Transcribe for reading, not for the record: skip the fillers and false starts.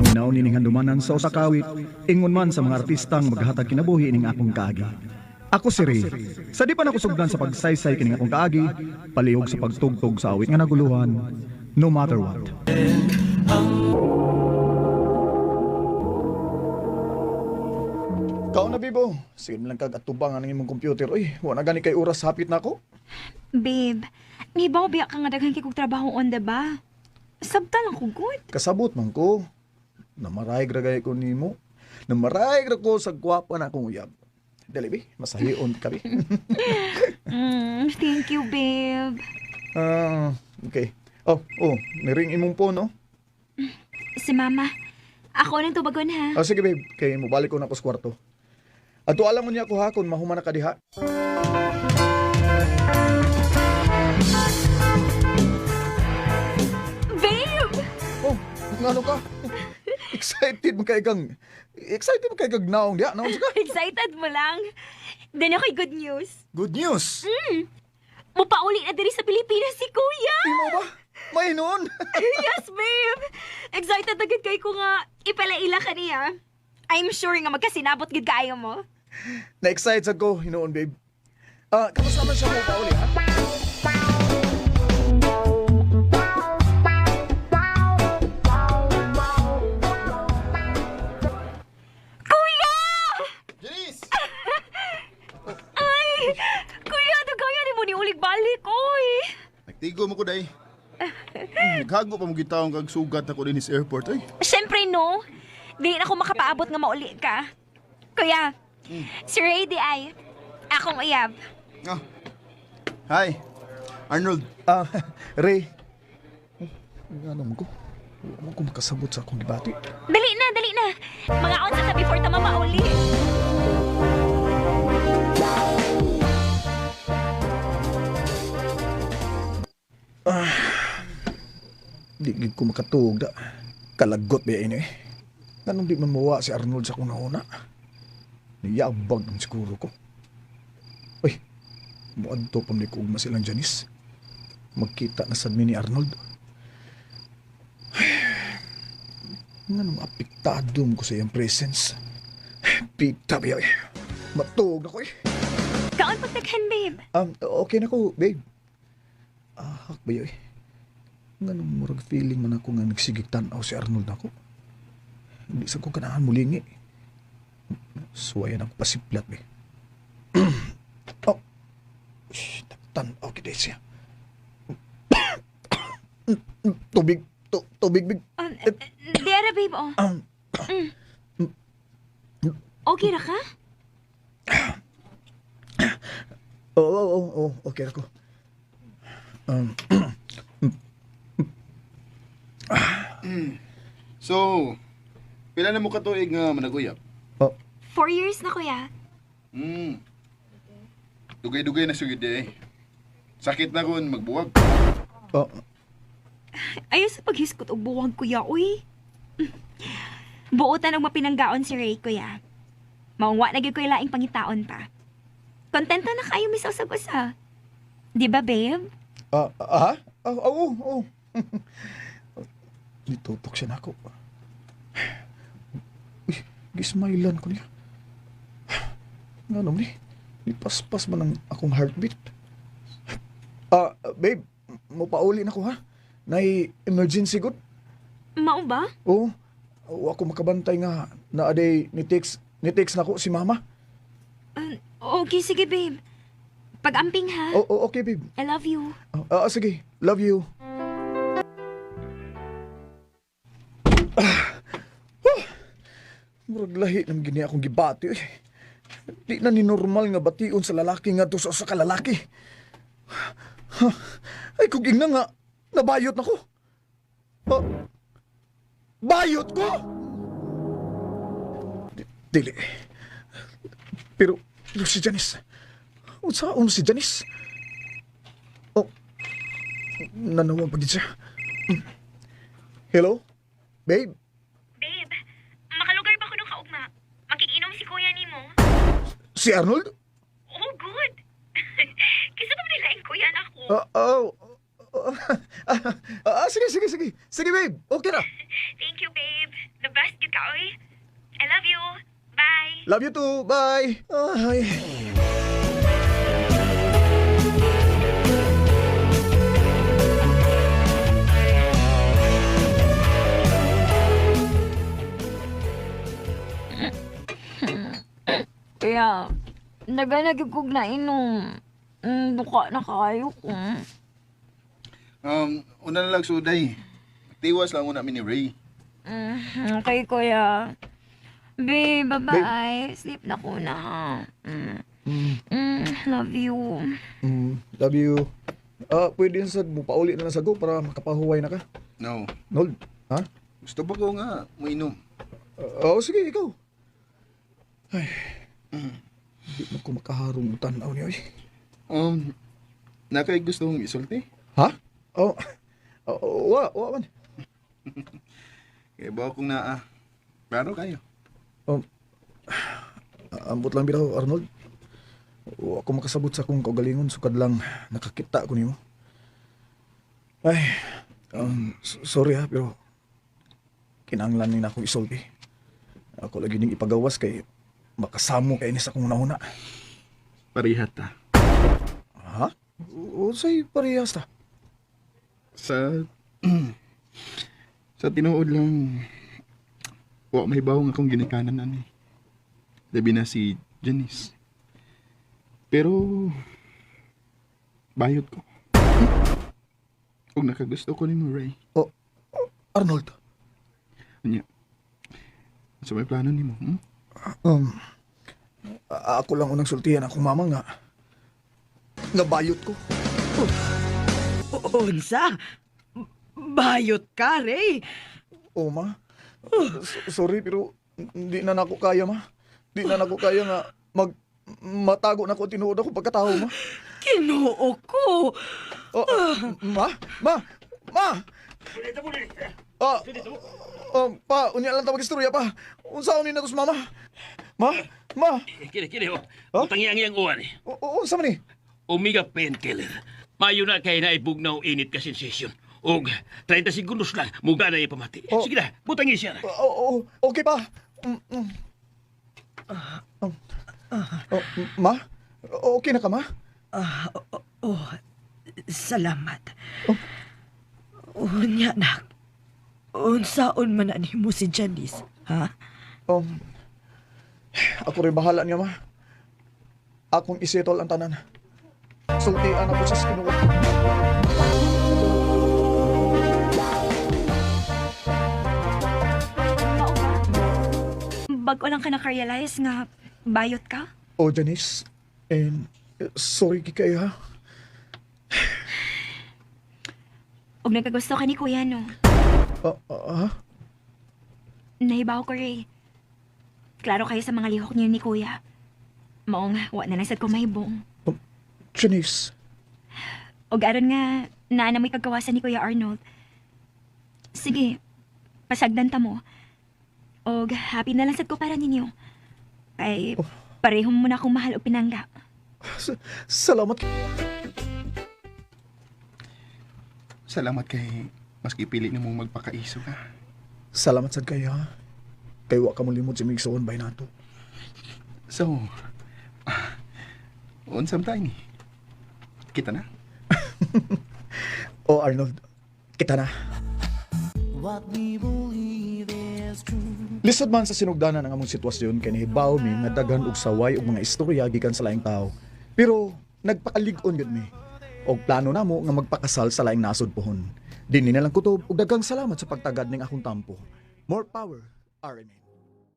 Paminaw nining handumanan sa usa ka awit, ingon man sa mga artistang maghatag kinabuhi ning akong kaagi. Ako si Ray. Sa di pa nako sugdan sa pagsaysay kining akong kaagi, palihog sa pagtugtog sa awit nga naguluhan, No Matter What. Kao na, Bibo. Sige lang kag atubang ang imong computer. Uy, wa na gani kay oras, hapit na ako. Babe, ngibaw biya ka nga daghan kay kog trabaho on, diba? Sabta lang ko good. Kasabot man ko. Namaray ra gay ko nimo. Namaray ra ko sa gwapa na akong uyab. Dali bi, masahion ka bi. Thank you, babe. Ah, okay. Oh, niring imong phone, no? Si Mama. Ako nang tubagon, ha? Ah, sige babe, kay mobalik ko na ako sa kwarto. Ato alam mo niya ako ha kung mahuman na ka diha. Babe! Oh, ngano ka? Excited mo kay kang Excited mo kay kag naong diha, naong ka. Excited mo lang. Then ako'y good news. Good news. Mupauli na diri sa Pilipinas si Kuya! Imo ba? May noon. Yes, babe! Excited na gid kay ko nga ipalaila ka niya. I'm sure nga magkasinabot gid kaayo mo. Na-excite sad ko hinuon, babe. Ah, kamusta man siya mo pauli ha? Kuya! Janice! Ay! Kuya, dugaya ni mo ni ulig balik, oy! Nagtigo mo ko, day. Naghago pa mo gitawang kag sugat ako din sa airport, ay. Siyempre, no. Di na ako makapaabot nga mauli ka. Kuya, si Ray di ay. Akong uyab. Ah. Hi. Arnold. Ah, Ray. Ngano mo ko? Wa man ko makasabot sa akong gibati. Dali na, dali na. Mga onsa ta before ta mauli. Di gid ko makatuog da. Kalagot ba ini eh. Nganong di man mawa si Arnold sa akong nauna? Niyabag ng siguro ko. Uy, muadto pa ni ko ugma silang Janice. Magkita na sad mi ni Arnold. Nganong apektado mo ko sa iyang presence. Pita ba eh. Matuog na ko eh. Kaon pagtaghan, babe. Okay na ko, babe. Ah, hak ba yun eh. Nganong murag feeling man ako nga nagsigig tanaw si Arnold ako. Hindi sa ko ganahan mulingi. Suwayan ako pasiplat, be. Oh, shh, tanaw kita siya. Tubig, tubig, big. Di ara, babe, oh. Okay ra ka? Oo, okay ako. So, pila na mo katuig nga managuyab? Oh, 4 years na, kuya. Hmm. Dugay-dugay na sugid eh. Sakit na kun magbuwag. Oh, Ayaw sa paghiskot og buwag, kuya, uy. Buotan og mapinanggaon si Ray, kuya. Maungwa na gyud ko'y laing pangitaon pa. Kontento na kayo mi sa usag-usa. Di ba, babe? Ah, ah, ah, oo, oo. Nitutok siya na ako. Uy, gismailan ko niya. Nga naman eh, nipaspas man ang akong heartbeat. Ah, babe, mapauli na ko ha. Nay emergency good. Mao ba? Oo, oh, ako makabantay nga na aday ni text na ko si mama. Okay, sige, babe. Pag-amping, ha? Oh, okay, babe. I love you. Ah, sige. Love you. Ah, huh. Murag lahi ng gini akong gibati. Eh. Di na ni normal nga bation sa lalaki nga sa usa ka lalaki. Ha, ay, kung ingna nga, nabayot na ko. Ah, bayot ko! Dili. Pero si Janice. Unsaon si Janice? Oh, nanawag pa gid siya. Hello? Babe? Babe, makalugar ba ko nung kaugma? Makikinom si kuya nimo. Si Arnold? Oh, good. Kisa pa nila ang kuya na ako. Ah, oh. Ah, sige, sige, sige. Sige, babe. Okay na. Thank you, babe. The best. Love you too. Bye. Ay. Kaya, naganagig kog na inom. Duka na kayo ko. Una na lang suday. Tiwas lang una mi ni Ray. Okay, kuya. Babe, bye-bye. Sleep na ko na, ha? Love you. Love you. Ah, pwede na sad mo pauli na lang sa go para makapahuway na ka. No. Nold, ha? Gusto ba ko nga moinom? Oo, sige, ikaw. Ay, hindi mo ko makaharong tanaw niya. Oy. Nakay gusto kong isulti. Ha? Oh, oh, wa man. Kaya ba akong naa. Klaro kayo. Ambot lang bitaw, Arnold. Wa ko makasabot sa akong kaugalingon sukad lang nakakita ko nimo. Ay, sorry ha, pero kinahanglan ni na akong isulti. Ako lagi ning ipagawas kay makasamo kay ni sa akong una-una. Parihat ta. Ha? Unsay parehas ta? Sa sa tinuod lang wa may bawang akong ginikanan ani. Labi na si Janice. Pero bayot ko. Ug nakagusto ko nimo, Ray. Oh, Arnold. Anya. Sa may plano nimo, Ako lang unang sultihan akong mama nga. Nga bayot ko. Unsa? Bayot ka, Ray. Oh, ma. Sorry, pero hindi na nako kaya, ma. Di na nako kaya nga matago na ko tinuod ako pagkatao, ma. Kinoo ko. Oh, ma? Ma? Ma! Ah, oh, pa, unya lang ta mag-istorya pa. Unsa ni na to sa mama? Ma? Ma? Kini, kini, oh. Huh? Utang iyang iyang uwan eh. O, unsa man ni? Omega painkiller. Mayo na kay naibugnaw init ka sensation. Og 30 segundos lang, muga na ipamati. Oh. Sige na, butang siya na. Oh, okay pa. Oh, oh, ma? Okay na ka, ma? Oh, salamat. Unya, nak. Unsaon man na nimo si Janice, ha? Ako rin bahala niya, ma. Akong isettle ang tanan. Sultian ako sa kinuha. Mao ba? Bago lang ka nakarealize nga bayot ka? Oh, Janice. And, sorry kay ha. Og nagkagusto ka ni kuya, no? Ah, ah, ha? Nahibaw ko, Ray. Klaro kayo sa mga lihok niyo ni kuya. Maong, wa na lang sad ko mahibong. Janice. Og aron nga, naa na mo'y kagawasan ni Kuya Arnold. Sige, pasagdan ta mo. Og happy na lang sad ko para ninyo. Kay parehong mo na akong mahal o pinangga. Salamat. Salamat kay maski pili nimong magpakaiso ka. Salamat sad kayo, ha. Kay wa ka mo limot si Migsoon bay nato. So, unsam tayo ni? Kita na. Oh, Arnold. Kita na. Lisod man sa sinugdanan ang among sitwasyon kay nahibaw mi nga daghan og saway ug mga istorya gikan sa laing tawo. Pero nagpakalig-on gyud mi. Og plano namo nga magpakasal sa laing nasod pohon. Dinhi na lang kutob ug daghang salamat sa pagtagad ning akong tampo. More power, RMN.